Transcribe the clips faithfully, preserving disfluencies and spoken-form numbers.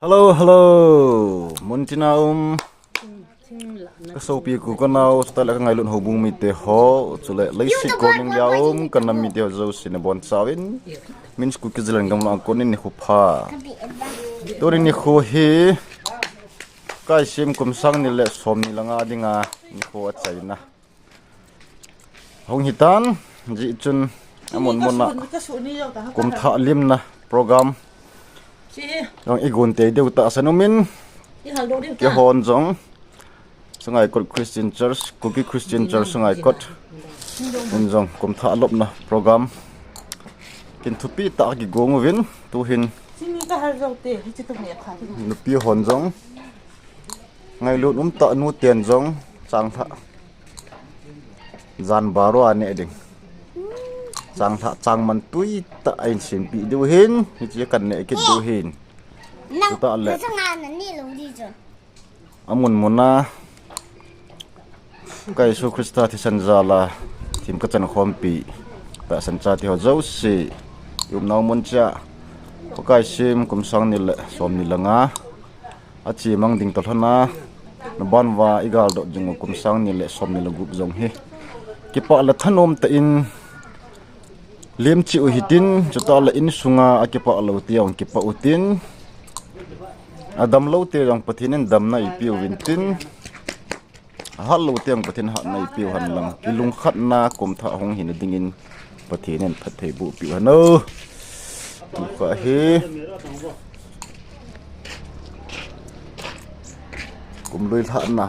Hello, hello. Muntina um. Ka sopi ku ka nao, chutah le ka ngailut houbung mite ho, chule leiset kol ning lia um, ka nam mite ho jouse nabonchauvin. Min Kuki Zalen gamlanga konin nikho pha. Tuni nikho hi, Kaisim kum sang ni le som ni le nga dinga nikho achaina. Hung hitan, jeh chun, amun muna, kum thah limna program. Jong i gon tei diu tahsan umin, keihon jong, Sangaikot Christian Church, Kuki Christian Church Sangaikot in jong, kum thah lopna program kin thupi tah kigong uvin, tuhin, nupi hon jong, ngailut um tah nuten jong, chang thah. Jan baroa neh ding. Chang thah chang man tui tah a in simpi diu hin, hiche kan neh kit diu hin. Chutah le, amun muna, ka Jesu Christa thisan jala, thim ka chan khompi, tahsan chate ho jouse, i umnau mun cheh a, Kaisim kum sang ni le som ni le nga. Ache mang ding toh lhona, naban uva i galdot jing u kum sang ni le som ni le gup jong hi. Kipah le thanom tah in, lim cheh u hitin, chutah le insunga akipah lou te jong kipah utin. Adamlou te jong Pathen in damna eipe uvin tin. Ahatlou te jong Pathen hatna eipe u hen lang. I lungkhatna kum thah hung hina dingin Pathen in phatthei boh peh u hen o. Tuka hi. Kum lui lhahna.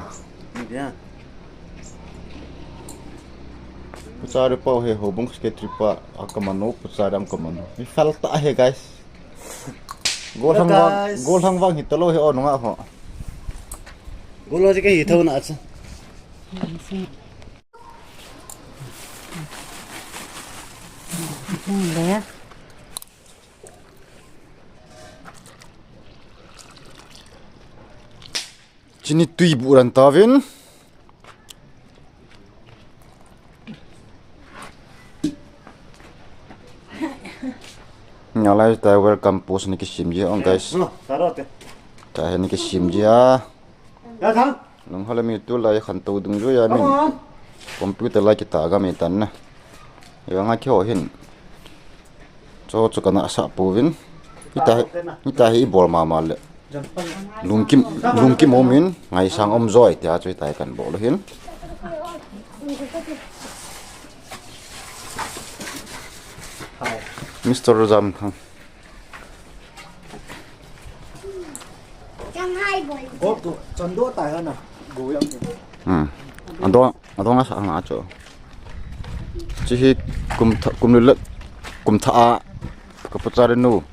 Puchari pau hi houbung secretary pa a ka mano, puchari ang ka mano. Mi fel tah hi, guys. Gollhang vang, gollhang vang hi talou hi o nunga ho. Gollhang hi ka hi thou na cha. Chini tui bu ran tauvin. Nalai ta welcome post ni kisim ji ong, guys. Ta hi ni kisim ji a. Nung hala mi tulai khantou dungjuiya min. Computer lai kita ga mi tan na. Iwa nga kiho hin. Cho chu kana sa pouvin. Hita, hita hi bol mama le. Lungkim, lungkim umin, ngaisang um joi tia chu hitia kan bol u hin. Mister Rojam Thang. Hmm. Adong, adong asa nga chu. Chi hi kum tha, kum le, kum tha a ka puchari nu,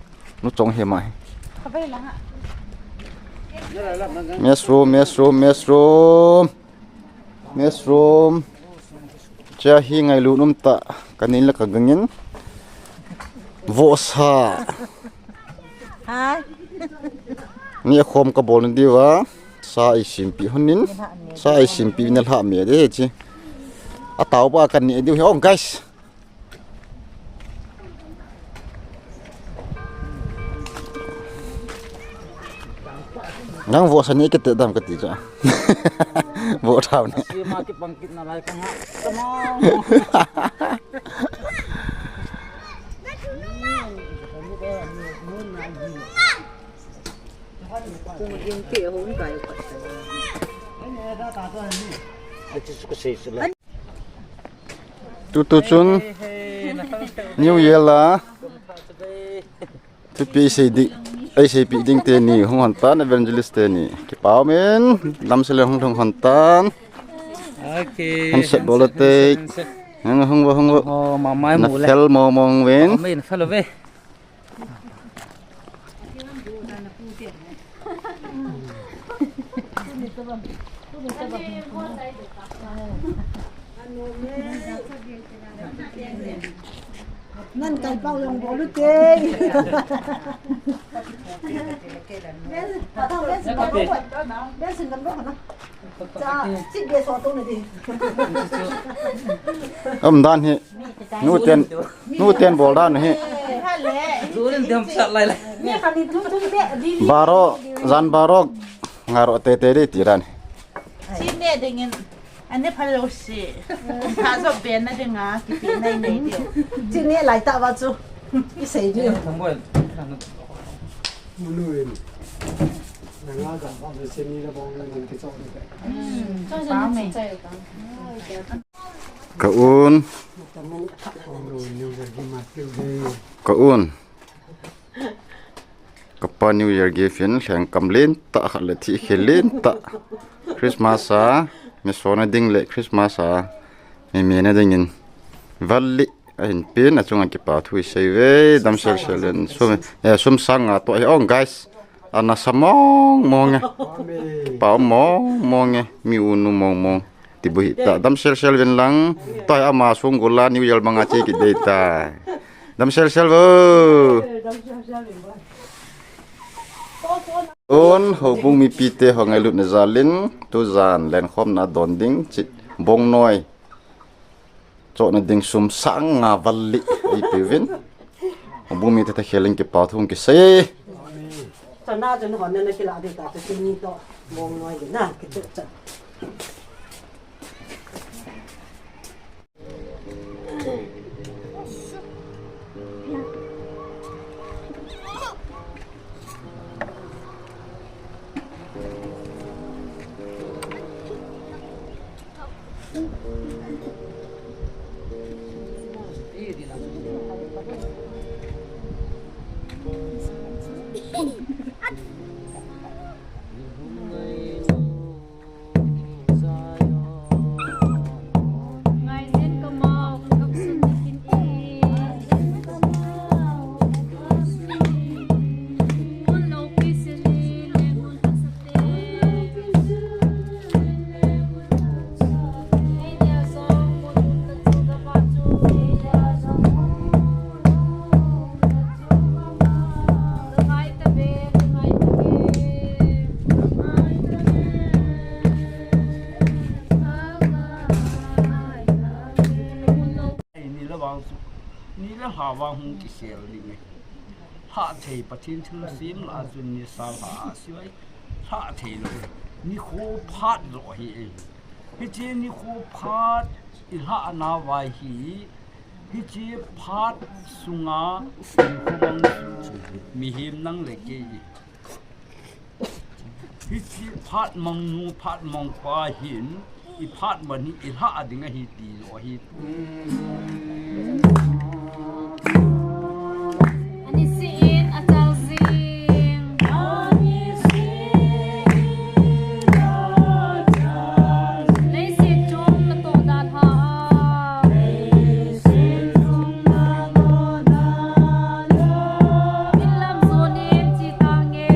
nu chong hi mai. Mess room, mess room, mess room. Mess room. Cha hi ngailut um tah, ka nin le ka gangin. Vohsa. Hai. Ni khom ka bol diu a. Sa i simpi honin. Sa i simpi na lha me de chi. A tau ba kan ni diu hi ong, guys. Nang vohsa ni kiti dam kati cha. Voh thau ni. Sima kipang kit nalai ka nga. Tamang. Tutu chun New Year la. Thupi eisei di, eiseipi ding teni hung hon tan, evangelist teni. Kipa umin, lamsei le hung hung hon tan. Okay. Handset bol u te. Handset, handset. Hung, hung, hung, hung. Oh, mamai mu le. Na fel mo mong ven. Mamai na fel ve. Nan kai pau jong bol u te. Ben, patang ben sin kan bol. Ben sin kan bol na. Cha, sit be so to na di. Umdan hi. Nu ten, nu ten bol dan hi. Zurin diam chat lai lai. Baro, jan baro. Ngaro tete di tiran. Sine dingin. Ane phalo si. Tha jo ben na dinga kipe nai nei diu. Sine lai ta ba chu. Isei diu. Thamboi. Muluin. Nanga ga ba sini la bong la nang kichok ni. Ka un. Ka un. Kapa New Year gift in lhengkam lentah khat le thihkhel lentah. Christmas a, mi sona ding le Christmas a, mi mena dingin. Valley, ahin pen, achunga kipa thu isei ve, damsel sel in, sum, eh, sum sang nga toh hi ong, guys. Ana sa mong mong e. Pa mong mong e, mi unu mong mong. Ti bu hita. Damsel sel vin lang. Toh ama sung gula New Year banga che kit dei tai. Damsel sel vo. Un, houbung mipite ho ngailutna jalin, tujan lenkhomna don ding, chi, bongnoi. Chohna ding sum sang nga valley, ipi vin. Houbung mite thakhel in kipa thu kisei. Chana chun hon na kila ding ta, chini to, bongnoi ding na, kitu chan. Ni le vang su, ni le ha vang hung kisel ding e. Hah thei Pathen thilsem lah a chun ni sa lha a siu ai. Hah thei lou e. Nikho phat jo hi e. Hiche nikho phat i lhah nauva hi. Hiche phat sunga nikho mang chu mihem nang le kei. Hiche phat mangnu, phat mangpa hin, i phat man hi, i lhah ding ahi ti jo ahi. Ani si in a chal jing. Leiset chung na toh dan ha. Inlam jonin chi tange.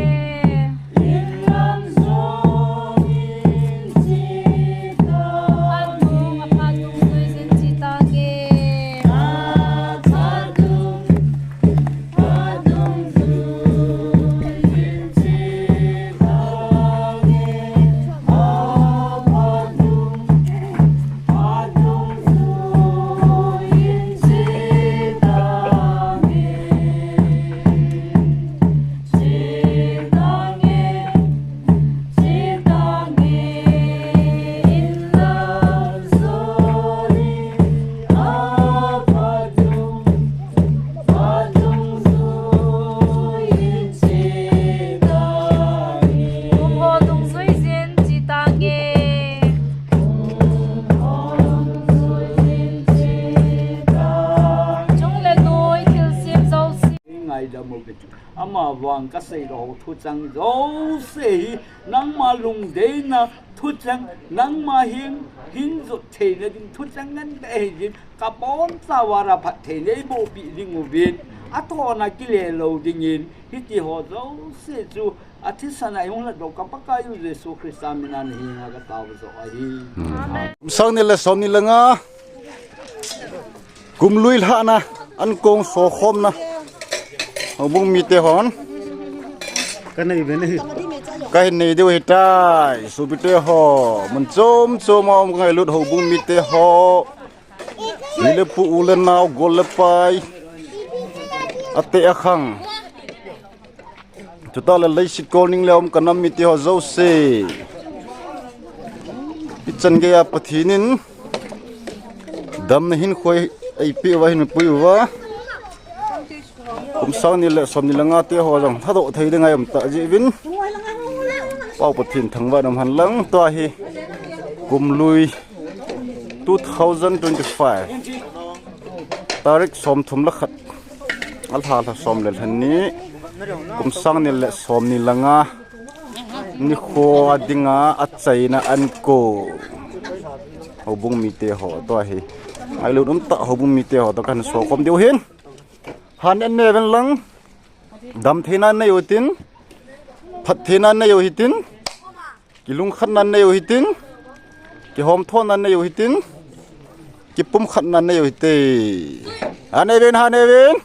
Ngaidam u bit. Ama vang ka seilou thucheng jouse hi, nangma lungdeina thucheng, nangma hin, hin jot theina ding thucheng ngen te hi din, ka bonchauva ra phatthei nei boh peh ding uvin, a thona kile lou dingin, hiti ho jouse chu, a thisan a i hung lat doh ka Pakai u Jesu Christa mina na hinga ka tao jo ahi. Amen. Sang ni le som ni le nga. Kum lui lhahna, ankong sokhomna. Houbung mite hon. Ka nei ve nei. Ka hin nei diu ahitai. Sopite ho. Mun chom chom a um ngailut houbung mite ho. Ni le pu u le nao gol le pai. Ate akhang. Tuta le leiset kol ning le um kanam mite ho jouse. Ichan geiya Pathen in damna hinkho eipeh uva, hinpui uva. Kum sang ni le som ni le nga te ho jong lhadoh thei ding a um ta jeh uvin. Pau Pathen thangvah in um hen lang, tua hi kum lui two thousand twenty-five. Tarik som thum le khat. A lha lha som le lha ni. Kum sang ni le som ni le nga. Nikho a dinga achaina an ko. Houbung mite ho to ahi. Ngailut um tah houbung mite ho to kahin so khom diu ahin. Han an ne ven lang. Dam theina nei u hitin. Phat theina nei u hitin. Kilungkhatna nei u hitin. Kihomthona nei u hitin. Kipumkhatna nei u hite. Han ne ven, han ne ven.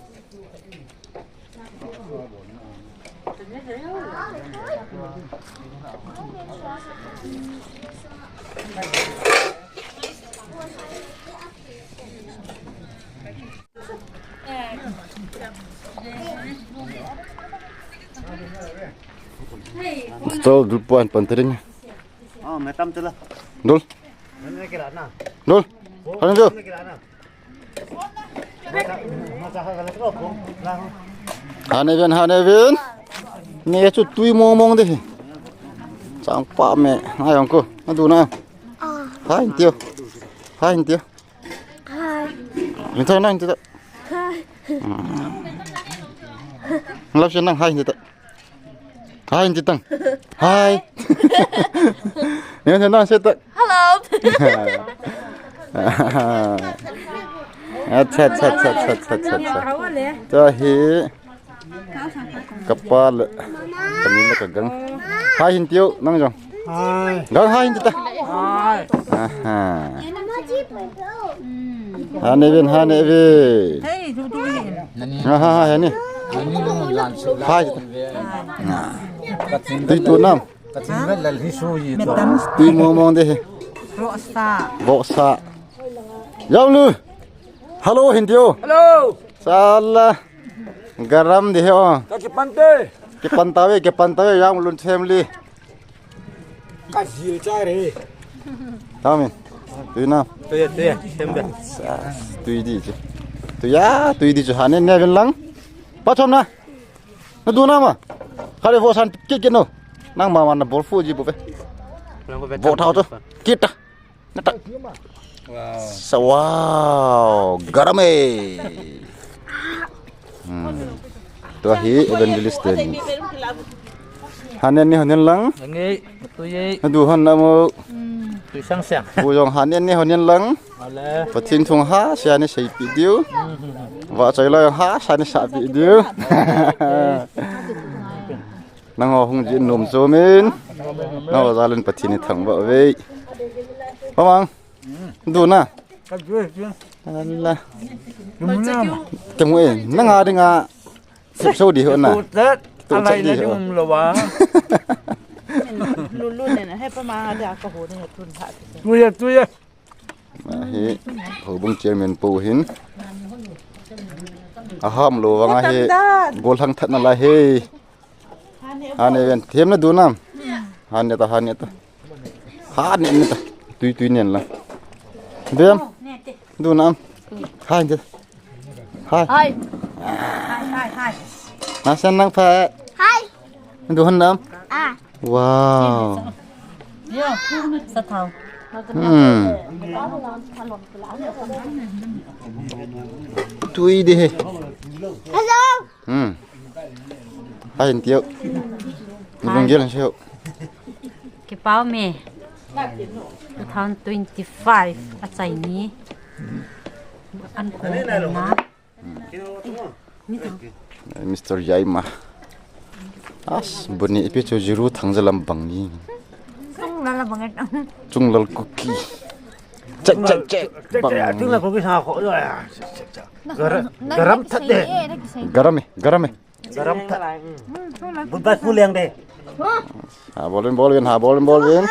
Stol dul puan pan tering. Ah, metam tela. Dul. Mana kira na? Dul. Mana kira na? Han ne ven, han ne ven. Ni chu tui mong mong de. Chang pa me, na yong ko. Na du na. Hai tio. Hai tio. Hai. Ni to na ni to. Hai. Love you nang hai ni to. Hai, Hindi tang. Hai. Ni Hindi tang, say tang. Hello. Acha, acha, acha. Tua hi. Kapa le. Kami le kagang. Hai, Hindi yo, nang jong. Hai. Gang hai, Hindi ta. Hai. Aha. Han ne ven, han ne ven. Hey, tu tu ni. Ha, ha, ha, ni. Hai. Tui tu nam. Tui mong mong de he. Vohsa. Vohsa. Yau lu. Hello, Hindi yo. Hello. Sala. Garam de he o. Ka kipante. Kipanta ve, kipanta ve, Yau Lun family. Ka jil cha re. Tamin. Tui na. Tui ya, tui ya. Sem be. Tui di chu. Tui ya, tui di chu. Han ne ven lang. Pa chom na. Na du na ma. Khale vo san kit kit no. Nang ma ma na bol fu ji bu ve. Vo thao chu. Kit ta. Na ta. Wow. Sa wow. Garam e. Hmm. Tua hi evangelist te ni. Han ne ni han ne lang. Nge, tu ye. Na du han na mo. Tu sang sang. Bu jong han ne ni han ne lang. Ale. Pathen thung ha, sia ni sei pi diu. Va chai la ha, sa ni sa pi diu. Nang ho hung jin nom chom in. Nang ho jal in Pathen ni thangvah ve. Pamang. Du na. Ka du e, du e. Ala. Ka mu e. Nang a dinga. Sep so di ho na. Tu tat. Tu tat di ho. Lulu ne na. He pa ma ha da ka ho ne tun tha. Tu ya, tu ya. Ahi. Houbung chairman pu hin. Aham lo vang ahi. Golhang that na la he. Han ne ven, them na du nam. Han ne ta, han ne ta. Han ne ne ta. Tui, tui nen la. Bem. Du nam. Hai ne. Hai. Hai. Hai, hai, hai. Na san nang pha. Hai. Du han nam. Ah. Wow. Yo, sa thau. Hmm. Tui de he. Hello. Hmm. Hai, Hindi yo. Ni bang gel sio. Kipau me. Two thousand twenty-five a chai ni. An ko na. Mister Yaima. As, buni ipi chu jiru thang jalam bang ni. Chung lal bang et. Chung lal kuki. Check, check, check. Bang. Chung lal kuki sa ko. Garam, garam that de. Garam e, garam e. Garam that. Bun ba fu leng de. Ha, bol in, bol in, ha, bol in, bol in.